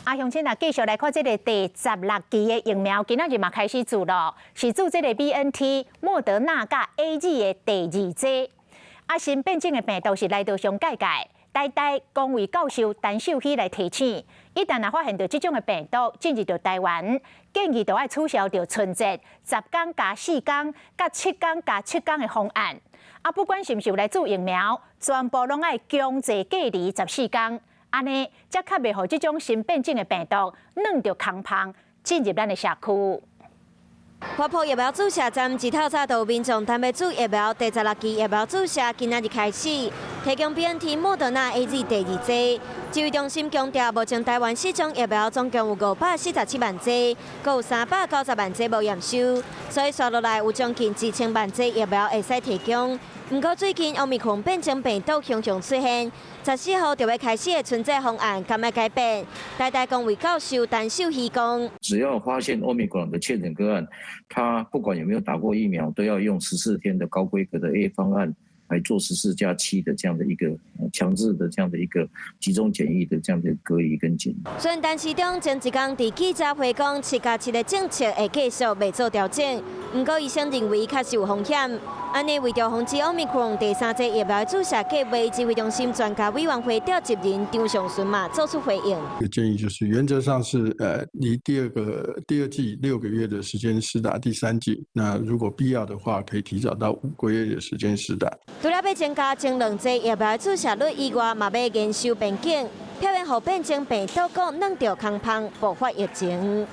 啊，鄉親啊，繼續來看這个第十六劑的疫苗，今仔日嘛開始注咯，是注這个 BNT 莫德納佮 AZ 的第二劑。啊，新變種的病毒是來到上界界，台大公衛教授陳秀熙來提醒，一旦若發現著這種的病毒進入著台灣，建議著愛取消著春節10天加4天、佮7天加7天的方案。啊，不管是毋是有來注疫苗，全部攏愛強制隔離14天。按呢，才較袂予這種新變種的病毒攆著空芳進入咱的社區。發布疫苗注射站自透早就民眾等欲注疫苗，第十六劑疫苗注射今仔日開始，提供 BNT 莫德納 AZ 第二劑。指揮中心強調，目前台灣四種疫苗總共有547萬劑，閣有390萬劑無驗收，所以紲落來有將近1000萬劑疫苗會使提供。毋過最近奧密克戎變種病毒雄雄出現，14號就欲開始的春節方案，敢欲改變？台大公衛教授陳秀熙講：只要發現奧密克戎的確診個案，他不管有沒有打過疫苗，都要用十四天的高規格的 A 方案來做14加7的這樣的一個強制的這樣的一個集中檢疫的這樣的隔離跟檢疫。雖然陳時中前一工佇記者會講7加7的政策會繼續袂做調整，毋過醫生認為確實有風險。按呢為著防止奧密克戎第三劑疫苗注射計劃，指揮中心專家委員會召集人張上淳嘛做出回應。建議就是原則上是，離第二個第二劑6個月的時間施打第三劑，那如果必要的話，可以提早到5個月的時間施打。除了欲增加前兩劑疫苗注射率以外，嘛欲研究變境，避免予變種病毒閣攆著空芳爆發疫情。